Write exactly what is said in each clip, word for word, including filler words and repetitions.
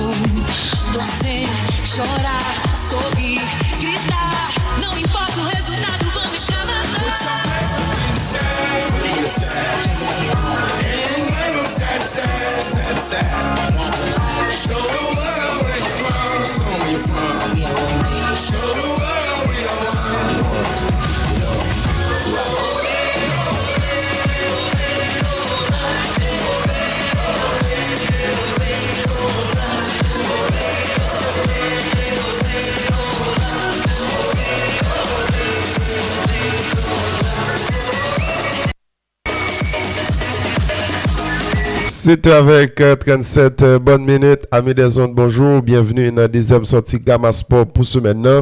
Dançar, chorar, sorrir, gritar. Não importa o resultado, vamos pra matar. Show the world where you're from. Show me you're from. Show the world we are one. Sèt è avèk, euh, trannsèt, euh, bòn minit. Ami dè zond, bonjou. Byenvni nan dezyèm sòti Gama Spò pou semèn nan.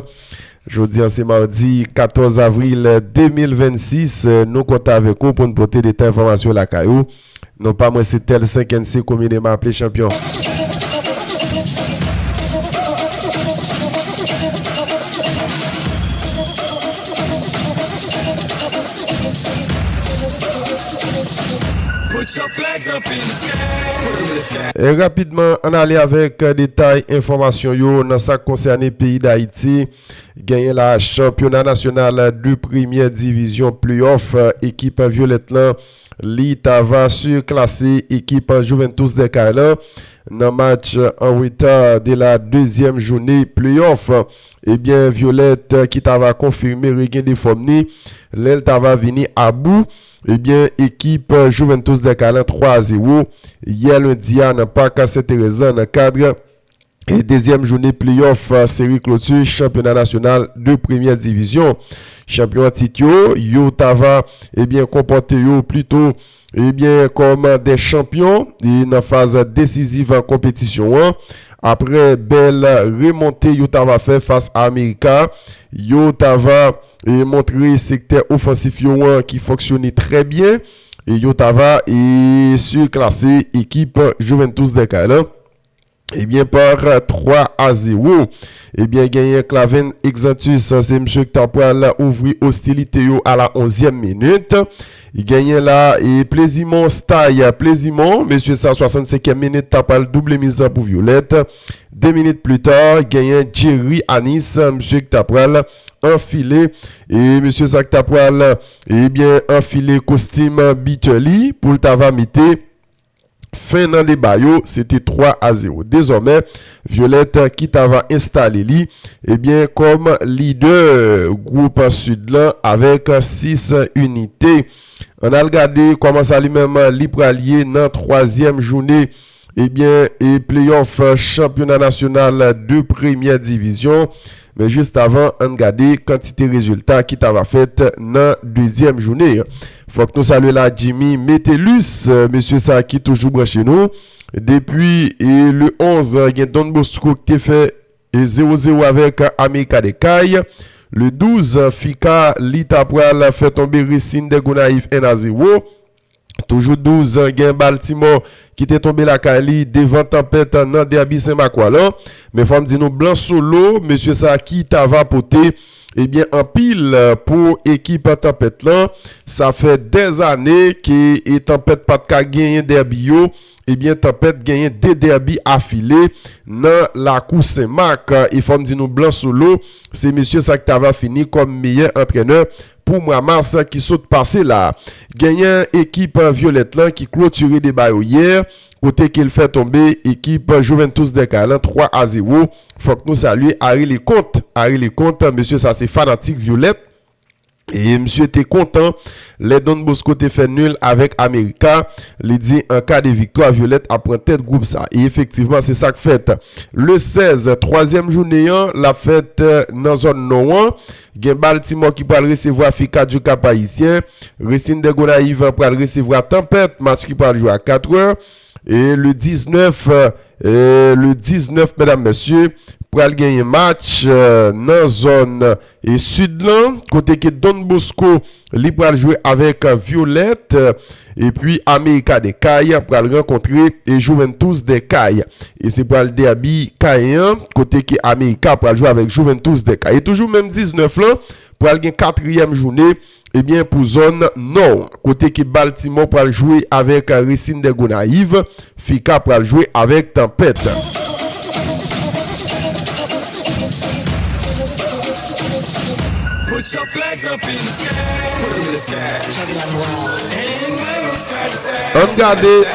Jodi a se madi katòz avril de mil vennsis. Euh, nou kontan avèk ou pou n pote detay enfòmasyon lakay ou. Non pa mwen se Tel senk N C, komineman aple Chanpyon. Put your flags up in the sky. Put 'em in the sky. E rapidman, ann ale avèk, euh, detay enfòmasyon yo nan sa k konsène peyi Dayiti. Genyen la chanpyona nasyonal de premyè divizyon playoff, euh, ekip Vyolèt lan, li ta va siklase ekip Juventus des Cayes lan nan match an reta de la dezyèm jounen playoff. Ebyen, Vyolèt, euh, ki ta va konfime regen de fòm ni, lè l ta va vini abou, ebyen, ekip, euh, Juventus des Cayes lan twa a zewo, yè lendi a nan Pak Senterèz lan nan kad e dezyèm jounen playoff, euh, seri kloti chanpyona nasyonal de premyè divizyon. Chanpyon an tit yo, yo ta va, ebyen, konpòte yo plito, ebyen, kòm de chanpyon, e nan faz desiziv konpetisyon an. Apre bèl remonte yo ta va fè fas a Amerika, yo ta va, e, montre sektè ofansif yo an ki fonksyone trè byen, e yo ta va, e, siklase ekip Juventus des Cayes lan. Ebyen, pa twa a zewo. Ebyen, genyen Claven Exantus, se misye ki ta pral ouvri ostilite yo a la onzyèm minit. Genyen la, e, Plezimon Stay, Plezimon, mesye sa, swasannsenkyèm minit, ta pral double mizan pou Vyolèt. De minit pli ta, genyen Jerry Anis, misye ki ta pral anfile, e mesye sa ki ta pral, ebyen, anfile kostim bitè li pou l ta va mete fen nan deba yo, se te twa a zewo. Dezòmè, Vyolèt ki ta va enstale li, ebyen, kòm lidè gwoup Sid lan avèk sis inite. Ann al gade kòman sa li menm li pral ye nan twazyèm jounen, ebyen, e playoff chanpyona nasyonal de premyè divizyon. Men jis avan, ann gade kantite rezilta ki ta va fèt nan dezyèm jounen an. Fòk nou salye la Jimmy Metellus, euh, mesye sa ki toujou branche nou. Depi, e, le onz, gen Don Bosco ki te fè, e, zewo zewo avèk Amerika des Cayes. Le douz, Fika, li ta pral fè tonbe Racing des Gonayives en a zewo. Toujou douz, gen Baltimore ki te tonbe lakay li devan Tanpèt nan dèbi Senmakwa lan. Men fò m di nou, Blan Solo, mesye sa ki ta va pote, ebyen, anpil pou ekip Tanpèt lan. Sa fè dèzane ke, e, Tanpèt pa t ka genyen dèbi yo. Ebyen, Tanpèt genyen de dèbi afile nan lakou Senmak. E fò m di nou, Blan Solo, se mesye sa ki ta va fini kòm meyè antrènè pou mwa mas ki sot pase la. Genyen ekip Vyolèt lan ki klotire deba yo yè, kote ke l fè tonbe ekip Juventus des Cayes lan twa a zewo. Fòk nou salye Harry Leconte. Harry Leconte, mesye sa se fanatik Vyolèt. E misye te kontan lè Don Bosco te fè nil avèk Amerika. Li di, an ka de viktwa, Vyolèt ap pran tèt gwoup sa. E efektivman, se sa k fèt. Le sèz, twazyèm jounen an, l ap fèt, euh, nan zòn nò an. Gen Baltimore ki pral resevwa Fika du Cap Haïtien. Racing des Gonayives pral resevwa Tanpèt, match ki pral jwe a katrè. E le diznèf, e le diznèf, medam, mesye, pral genyen match, e, nan zòn, e, sid lan, kote ke Don Bosco, li pral jwe avèk, e, Vyolèt, e, epi Amerika des Cayes pral rankontre, e, Juventus des Cayes. E se pral dèbi Kayen an, kote ke Amerika pral jwe avèk Juventus des Cayes. E toujou menm diznèf lan, pral gen katriyèm jounen, ebyen, pou zòn nò, kote ke Baltimore pral jwe avèk Racing des Gonayives, Fika pral jwe avèk Tanpèt. Put your flags up in the sky. Put 'em in the sky. And wave 'em side to side. Ann gade,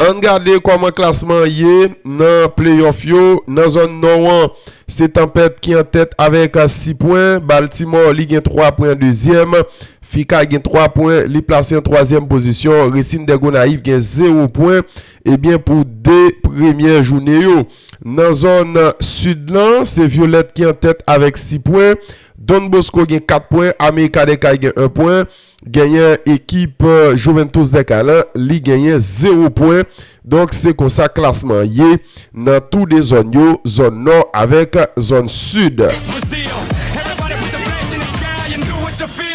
ann gade kòman klasman ye nan playoff yo. Nan zòn nò an, se Tanpèt ki an tèt avèk sis pwen. Baltimore, li gen twa pwen an dezyèm. Fika gen twa pwen, li plase an twazyèm pozisyon. Racing de Gonayiv gen zewo pwen, ebyen, pou de premyè jounen yo. Nan zòn sid lan, se Violette ki an tèt avèk sis pwen. Don Bosco gen kat pwen, America de Cali gen en pwen. Genyen ekip, eh, Juventus de Cali lan, li genyen zewo pwen. Donk, se konsa klasman ye nan tou de zòn yo, zòn nò avèk zòn sid. Brazil. Everybody put your flags in the sky and do what you feel.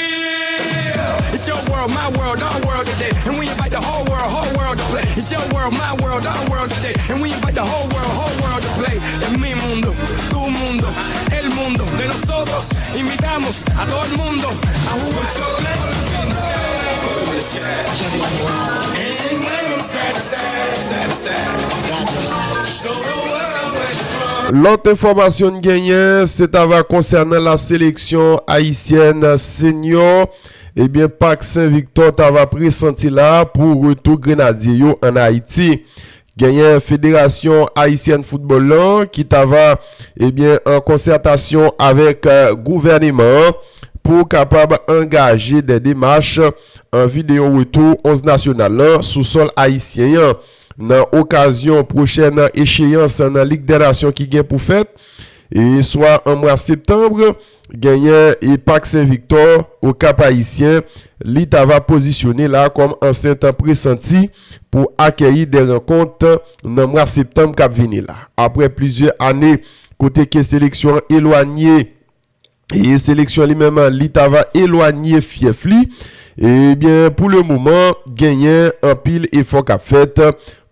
It's your world, my world, our world today. And we invite the whole world, whole world to play. It's your world, my world, our world today. And we invite the whole world, whole world to play. Es mi mundo, tu mundo, el mundo de nosotros. Invitamos a todo el mundo a jugar. Put your flags in the sky, put 'em in the sky. And wave 'em side to side, side to side. Show the world where you're from. Lòt enfòmasyon n genyen, se ta va konsènan la seleksyon ayisyèn senior. Ebyen, Pak Sen Viktò ta va presanti la pou retou Grenadye yo ann Ayiti. Genyen Federasyon Ayisyèn Foutbòl lan ki ta va, ebyen, an konsètasyon avèk, eh, gouvèneman an pou kapab angaje de demach an vi de yon retou onz nasyonal lan sou sòl ayisyen an. Nan okazyon pwochèn echeyans nan Lig dè Nasyon ki gen pou fèt, e swa an mwa septanm, genyen e Pak Sen Viktò, Okap Ayisyen, li ta va pozisyone la kòm ansent presanti pou akèyi de rankont nan mwa septanm k ap vini la. Apre plizyè ane kote ke seleksyon an elwanye, e seleksyon li menm, li ta va elwanye fyèf li, ebyen, pou le moman, genyen anpil efò k ap fèt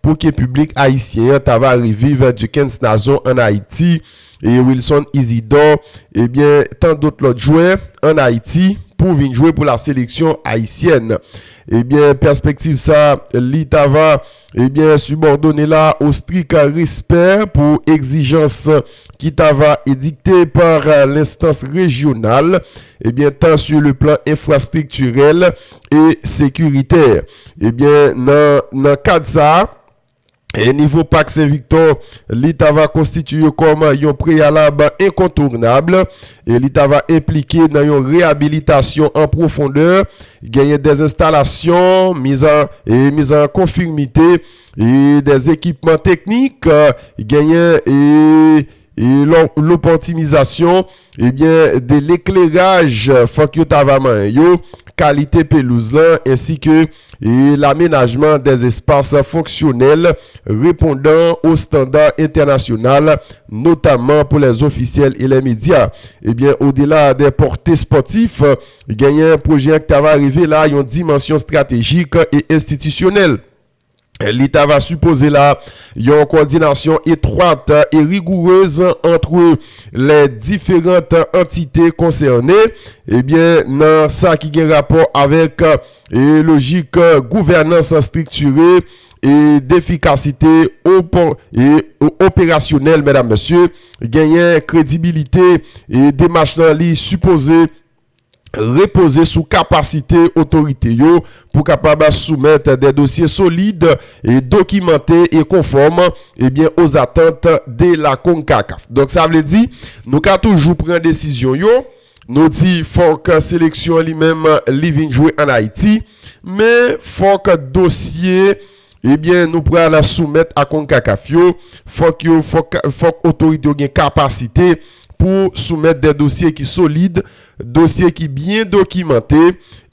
pou ke piblik ayisyen an ta va reviv Duckens Nazon ann Ayiti, e Wilson Isidore, ebyen, tan dòt lòt jwè ann Ayiti pou vin jwe pou la seleksyon ayisyèn. Ebyen, pèspektiv sa, li ta va, ebyen, sibòdone la o strik respè pou egzijans ki ta va edikte pa lenstans rejyonal, ebyen, tan sou le plan enfrastriktirèl e sekiritè. Ebyen, nan, nan kad sa, e nivo Pak Sen Viktò, li ta va konstitiye kòm yon preyalab enkontounab, e li ta va enplike nan yon reyabilitasyon an pwofondè, genyen dèz enstalasyon, miz an, e miz an konfimite, e dèz ekipman teknik, genyen, e e lò-, loptimizasyon, ebyen, de lekleraj, fòk yo ta va manyen yo, kalite pelouz lan, ensi ke, e lamenajman dèz espas fonksyonèl repondan o standa entènasyonal, notamman pou lè ofisyèl e lè medya. Ebyen, odela de pòte spòtif, genyen pwojè an ki ta va rive la, yon dimansyon estratejik e enstitisyonèl. Li ta va sipoze la yon kowòdinasyon etwat e rigourez ant lè diferan antite konsène, ebyen, nan sa ki gen rapò avèk, e, lojik gouvènans estriktire e defikasite opo-, e, operasyonèl, medam, mesye, genyen kredibilite, e demach lan li sipoze repoze sou kapasite otorite yo pou kapab soumèt de dosye solid e dokimante e konfòm, ebyen, aux attentes de la konkakaf. Donk, sa vle di, nou ka toujou pran desizyon yo, nou di fòk seleksyon an li menm li vin jwe ann Ayiti, men fòk dosye, ebyen, nou pral soumèt a konkakaf yo, fòk yo, fòk, fòk otorite yo gen kapasite pou soumèt de dosye ki solid, dosye ki byen dokimante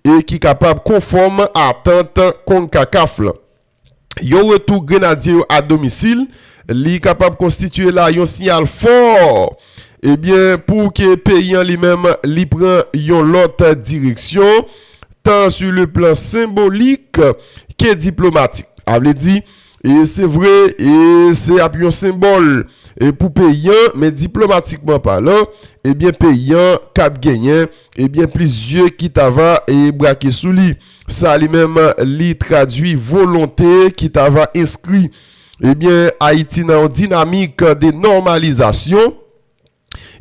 e ki kapab konfòm atant konkakaf lan. Yon retou Grenadye yo a domisil, li kapab konstitiye la yon siyal fò, ebyen, pou ke peyi an li menm, li pran yon lòt direksyon, tan sou le plan senbolik ke diplomatik. Sa vle di, e se vre, e se ap yon senbòl, e pou peyi an, men diplomatikman palan, ebyen, peyi an k ap genyen, ebyen, plizyè ki ta va, e brake sou li. Sa li menm, li tradui volonte ki ta va enskri, ebyen, Ayiti nan yon dinamik de nòmalizasyon,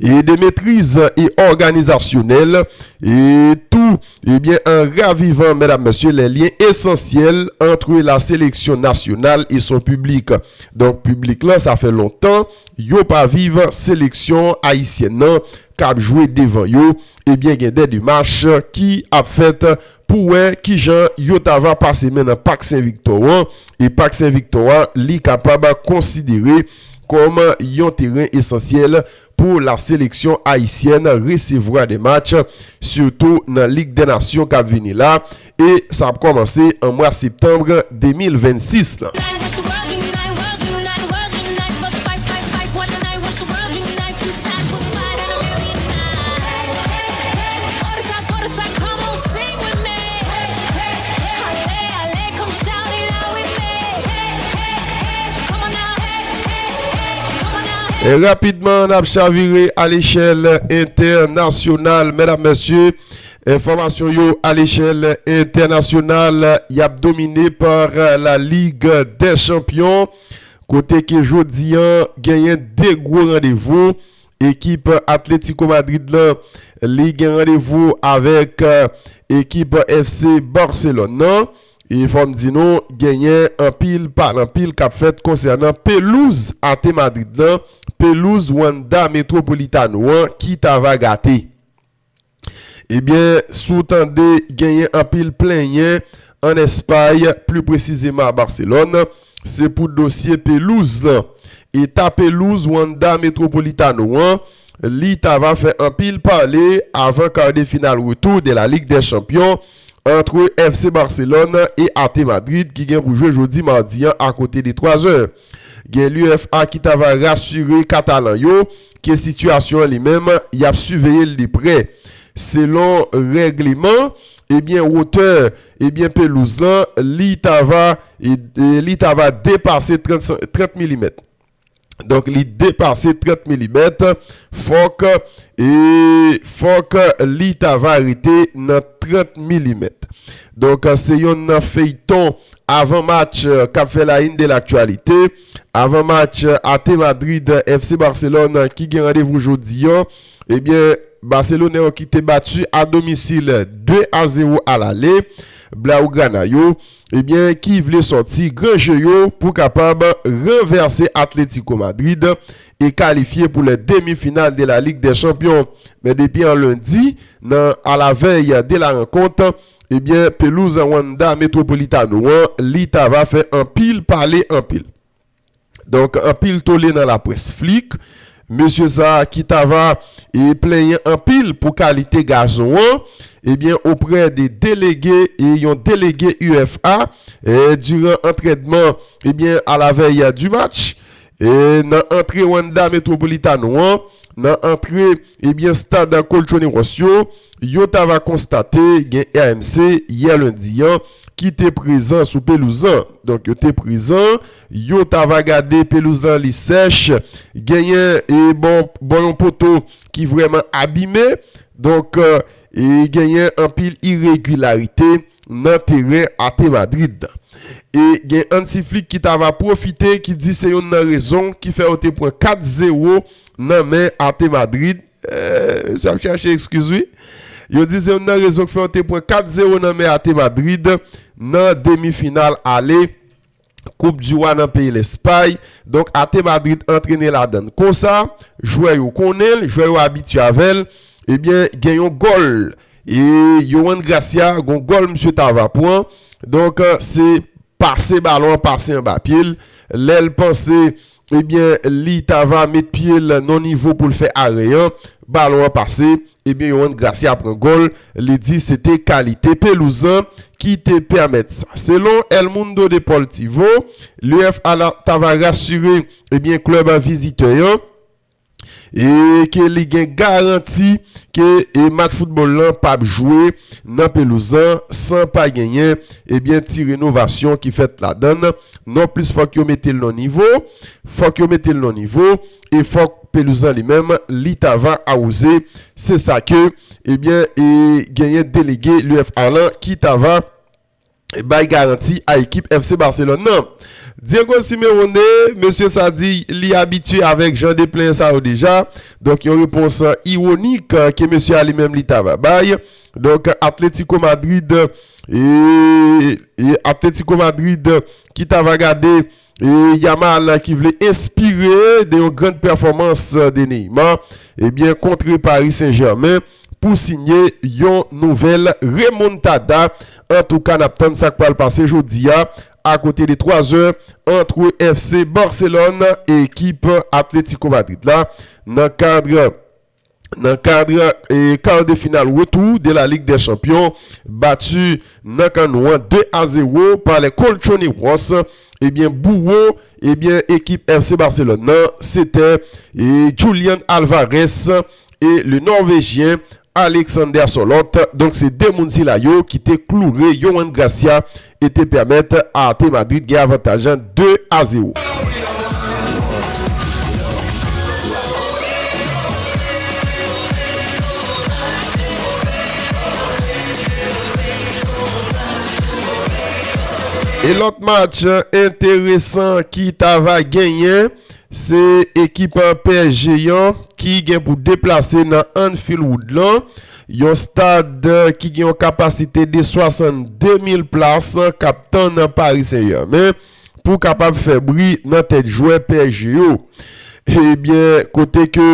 et de maîtrise et organisasyonèl, et tout, eh bien, en ravivant, mesdames, messieurs, les liens essentiels entre la sélection nationale et son public. Donk, piblik lan, sa fè lontan yo pa viv seleksyon ayisyèn nan k ap jwe devan yo. Ebyen, gen de demach ki ap fèt pou wè kijan yo ta va pase men nan Pak Sen Viktò an. E Pak Sen Viktò a, li kapab konsidere kòm yon teren esansyèl pou la seleksyon ayisyèn resevwa de match, sitou nan Lig dè Nasyon k ap vini la. E sa ap kòmanse an mwa septanm de mil vennsis lan. E rapidman, n ap chavire a lechèl entènasyonal, medam, mesye. Enfòmasyon yo a lechèl entènasyonal, y ap domine pa la Ligue des Champions, kote ke jodi an genyen de gwo randevou. Ekip Atletico Madrid lan, li gen randevou avèk, eh, ekip F C Barcelone nan. E fò m di nou, genyen anpil pale anpil k ap fèt konsènan pelouz Ate Madrid lan, pelouz Wanda Metropolitano an ki ta va gate. Ebyen, si w tande genyen anpil plenyen ann Espay, pli presizeman a Barcelone, se pou dosye pelouz lan. Eta pelouz Wanda Metropolitano an, li ta va fè anpil pale avan kar de final retour de la Ligue des Champions entre F C Barcelone et Ate Madrid ki gen pou jwe jodi madi an akote de twa zè. Gen l'U F A ki ta va rasire Katalan yo ke sitiyasyon an li menm, y ap siveye l de prè. Selon règleman, ebyen, wotè, ebyen, pelouz lan, li ta va, e, e, li ta va depase trant, trant milimèt. Donk, li depase trant milimèt. Fòk, e, fòk li ta va rete nan trant milimèt. Donk, se yonn nan feyton avan match, eh, k ap fè la une de l'actualité. Avan match, eh, Ate Madrid, F C Barcelone, eh, ki gen randevou jodi an. Ebyen, Barcelone yo ki te bati a domisil de a zewo a lale, Blaugrana yo, ebyen, ki vle sòti gran je yo pou kapab ranvèse Atletico Madrid e kalifye pou les demi-finales de la Ligue des Champions. Men depi an lendi, nan, à la veille de la rencontre, ebyen, pelouz Wanda Metropolitano an, li ta va fè anpil pale anpil. Donk, anpil tole nan laprès Flick. Mesye sa a ki ta va, e, plenyen anpil pou kalite gazon an, ebyen, oprè de delege e yon delege U F A, e, diran antrènman, ebyen, à la veille du match, e, nan antre Wanda Metropolitano an, nan antre, ebyen, stad Colchonero yo, yo ta va konstate gen R M C yè lendi an ki te prezan sou pelouz lan. Donk, yo te prezan, yo ta va gade pelouz lan li sèch, genyen, e, bon, bon, yon poto ki vrèman abime. Donk, e, genyen anpil iregilarite nan teren Ate Madrid. E gen Hansi Flick ki ta va pwofite, ki di se youn nan rezon ki fè yo te pran kat zewo nan men Ate Madrid. Eh, mesye ap chache ekskiz, wi. Yo di se youn nan rezon ki fè yo te pran kat zewo nan men Ate Madrid nan demi final ale Koup di Wa nan peyi Lespay. Donk, Ate Madrid antrene ladann. Konsa, jwè yo konnen l, jwè yo abitye avè l. Ebyen, gen yon gòl. E Yohan Gracia, gon gòl misye ta va pran. Donk, se pase balon an pase anba pye l. Lè l panse, ebyen, li ta va met pye l nan nivo pou l fè arè an, balon an pase, ebyen, Yohan Gracia pran gòl. Li di se te kalite pelouz lan ki te pèmèt sa. Selon El Mundo Deportivo, l'U F A la ta va rasire, ebyen, klèb vizitè an, e ke li gen garanti ke, e, match foutbòl lan p ap jwe nan pelouz lan san pa genyen, ebyen, ti renovasyon ki fèt ladann. Nonplis, fòk yo mete l nan nivo, fòk yo mete l nan nivo, e fòk pelouz lan li menm, li ta va awouze. Se sa ke, ebyen, e, genyen delege l'U F A lan ki ta va bay garanti a ekip F C Barcelone nan. Diego Simeone, mesye sa di li abitye avèk jan de plenyen sa yo deja. Donk, yon repons, euh, iwonik, euh, ke mesye a li menm li ta va bay. Donk, Atletico Madrid, e, e Atletico Madrid ki ta va gade, e Yamal ki vle enspire de yon grann pèfòmans de Neymar, ebyen, kontre Paris Saint-Germain pou sinye yon nouvèl remontada. Antouka, n ap tann sa k pral pase jodi a, akote de twa zè, ant F C Barcelone e ekip Atletico Madrid la, nan kad, nan kad, e, kar de final retour de la Ligue des Champions, bati nan kan nou an de a zewo pa les Colchoneros. Ebyen, bouwo, ebyen, ekip F C Barcelone nan, se te, e, Julian Alvarez e le Norvejyen Alexander Sørloth. Donk, se de moun sila yo ki te kloure Yoan Gracia e te pèmèt Arte Madrid gen avantaj an de a zewo. E lòt match enteresan ki ta va genyen, se ekip P S G an ki gen pou deplase nan Anfield Road lan, yon stad ki gen yon kapasite de swasannde mil plas k ap tann Paris Saint-Germain pou kapab fè bri nan tèt jwè P S G yo. Ebyen, kote ke,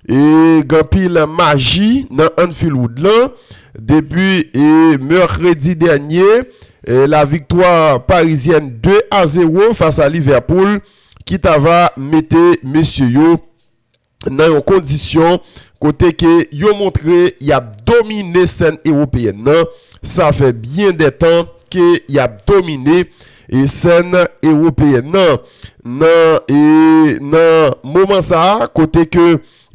e, gen anpil maji nan Anfield Road lan, depi, e, mèkredi dènye, e, la viktwa parizyèn de a zewo fas a Liverpool ki ta va mete mesye yo nan yon kondisyon kote ke yo montre y ap domine sèn ewopeyèn nan. Sa fè byen de tan ke y ap domine, e, sèn ewopeyèn nan. Nan, e, nan moman sa a, kote ke,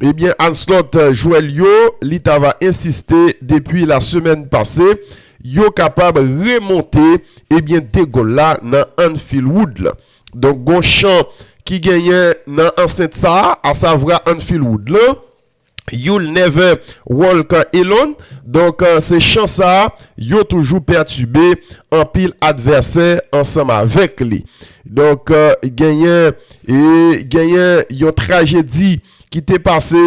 ebyen, Ancelotti, jwè l yo, li ta va ensiste depi la semèn pase, yo kapab remonte, ebyen, de gòl la nan Anfield Road la. Donk, gon chan ki genyen nan ansent sa a, asavwa Anfield Road lan, You'll never walk alone. Donk, eh, se chan sa a, yo toujou pètibe anpil advèsè ansanm avèk li. Donk, eh, genyen, e genyen yon trajedi ki te pase,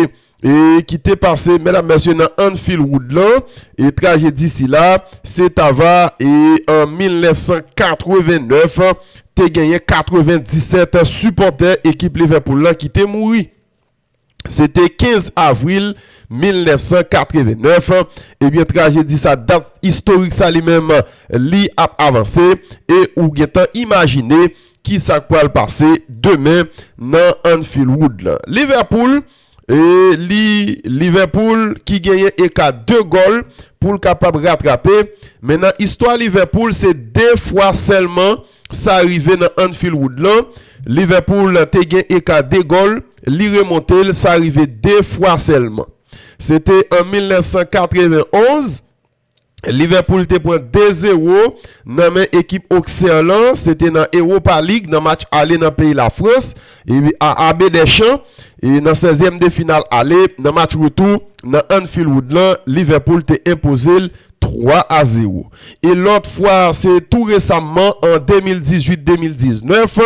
e ki te pase, medam, mesye, nan Anfield Road lan. E trajedi sila, se ta va, e an mil nèf san katreven nèf, te genyen katreven disèt sipòtè ekip Liverpool lan ki te mouri. Se te kenz avril mil nèf san katreven nèf. Ebyen, trajedi sa, dat istorik sa li menm, li ap avanse, e ou gentan imajine ki sa k pral pase demen nan Anfield Road lan. Liverpool, e li, Liverpool ki genyen eka de gòl pou l kapab ratrape, men nan istwa Liverpool, se de fwa sèlman sa rive nan Anfield Road lan. Liverpool te gen eka de gòl, li remonte l, sa rive de fwa sèlman. Se te an mil nèf san katreven onz, Liverpool te pran de zewo nan men ekip Auxerre lan, se te nan Europa League, nan match ale nan peyi Lafrans, e a, a Baie des Champs, e nan sèzyèm de final ale, nan match retou, nan Anfield Road lan, Liverpool te enpoze l twa a zewo. E lòt fwa, se tou resamman, an de mil dizuit de mil diznèf,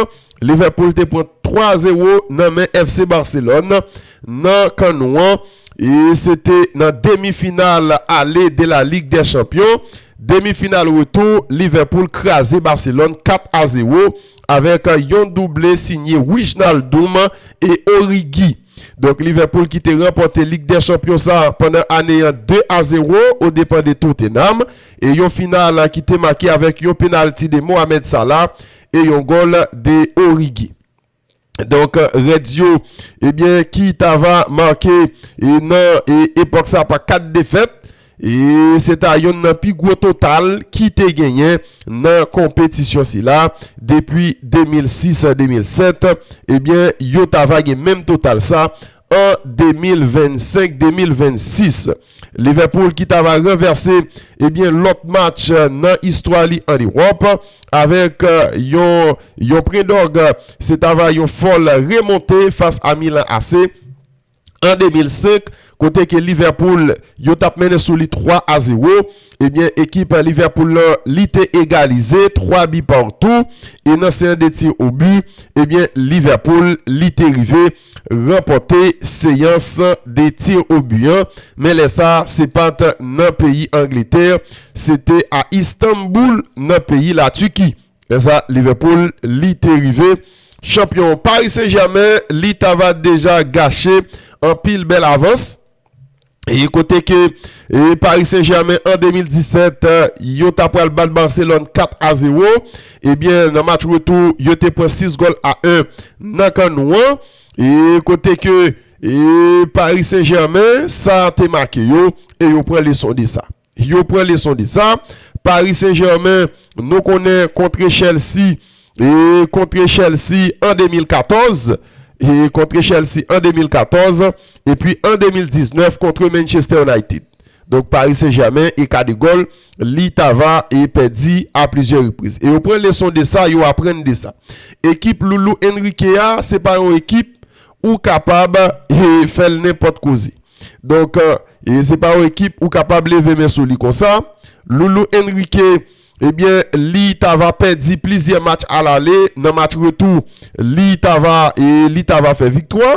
Liverpool te pran twa zewo nan men F C Barcelone nan kan nou an. E se te nan demi final ale de la Ligue des Champions. Demi final retou, Liverpool kraze Barcelone kat a zewo avèk yon double sinye Wijnaldum e Origi. Donk, Liverpool ki te ranpòte Lig dè Chanpyon sa a pandan ane an de a zewo o depan de Tottenham, e yon final ki te make avèk yon penalti de Mohamed Salah e yon gòl de Origi. Donk, Reds yo, ebyen, ki ta va make, e, nan, e, epòk sa pa kat defèt, e se ta yonn nan pi gwo total ki te genyen nan konpetisyon sila depi de mil sis a de mil sèt, ebyen, yo ta va gen menm total sa an de mil vennsenk de mil vennsis. Liverpool ki ta va ranvèse, ebyen, lòt match, eh, nan istwa li ann Ewòp, avèk, eh, yon, yon prendòg, eh, se ta va yon fòl remonte fas a Milan A C. An de mil senk, kote ke Liverpool, yo t ap mennen sou li twa a zewo, ebyen, ekip Liverpool lan, li te egalize twa bi partou. E nan seyans de tir au but, ebyen, Liverpool, li te rive ranpòte seyans de tir au but an. Men lè sa, se pa t nan peyi Angletè, se te a Istanbul, nan peyi Latiki. Lè sa, Liverpool, li te rive chanpyon. Paris Saint-Germain, li t ava deja gache anpil bèl avans. E kote ke e Paris Saint-Germain an de mil disèt, eh, yo ta pral bat Barcelone kat a zewo. Ebyen, nan match retou, yo te pran sis gòl a en nan kannou an. E kote ke e Paris Saint-Germain, sa te make yo, e yo pran leson de sa. Yo pran leson de sa. Paris Saint-Germain, nou konnen kontre Chelsea, e kontre Chelsea an de mil katòz, e kontre Chelsea an de mil katòz, epi an de mil diznèf kontre Manchester United. Donk, Paris Saint-Germain, eka de gòl, li t ava e pèdi a plizyè repriz. E yo pran leson de sa, yo aprann de sa. Ekip Loulou Enrique a, se pa yon ekip ou kapab e fè l nenpòt koze. Donk, e se pa yon ekip ou kapab leve men sou li konsa. Loulou Enrique, ebyen, li t ava pèdi plizyè match alale. Nan match retou, li t ava, e li t ava fè viktwa.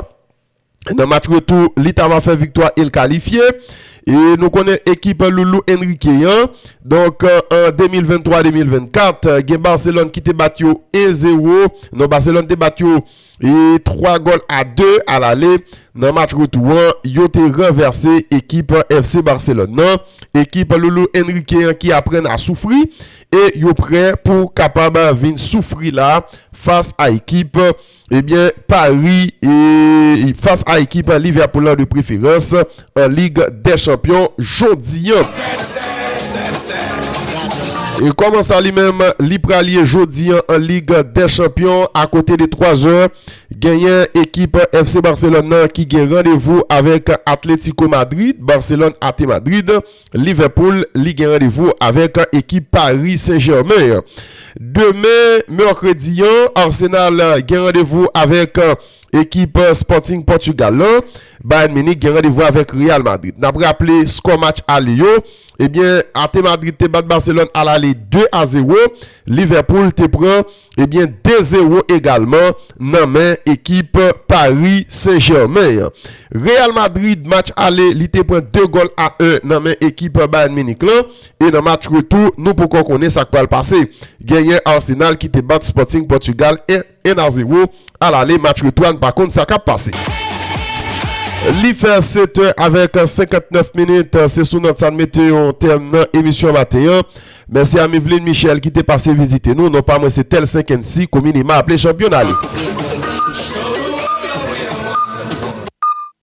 Nan match retou, li t ava fè viktwa e l kalifye. E nou konnen ekip Loulou Enrique an. Donk, an de mil venntwa de mil vennkat, gen Barcelone ki te bat yo en zewo. Non, Barcelone te bat yo e twa gòl a de alale. Nan match retou an, yo te ranvèse ekip F C Barcelone nan. Ekip Loulou Enrique an ki aprann a soufri e yo prè pou kapab vin soufri la fas a ekip, ebyen, Paris e fas a ekip Liverpool lan de preferans an Lig dè Chanpyon jodi an. E kòman sa li menm, li pral ye jodi an an Lig dè Chanpyon a kote de twa zè, genyen ekip F C Barcelone nan ki gen randevou avèk Atlético Madrid, Barcelone A T Madrid, Liverpool, li gen randevou avèk ekip Paris Saint-Germain. Demen, mèkredi an, Arsenal gen randevou avèk ekip Sporting Portugal lan. Bayern Munich gen randevou avèk Real Madrid. N ap raple skò match ale yo. Ebyen, A T Madrid te bat Barcelone alale de a zewo. Liverpool te pran, ebyen, de zewo egalman nan men ekip Paris Saint-Germain. Real Madrid, match ale, li te pran de gòl a en nan men ekip Bayern Munich lan. E nan match retou, nou poko konnen sa k pral pase. Genyen Arsenal ki te bat Sporting Portugal en a zewo alale. Match retou a, n pa konn sa k ap pase. Li fè sèt è avèk senkantnèf minit. Se sou nòt sa n mete yon tèm nan emisyon maten an. Mèsi a Miveline Michel ki te pase vizite nou. Non pa mwen se Tel Senkensi, komin Ema aple Chanpyonale.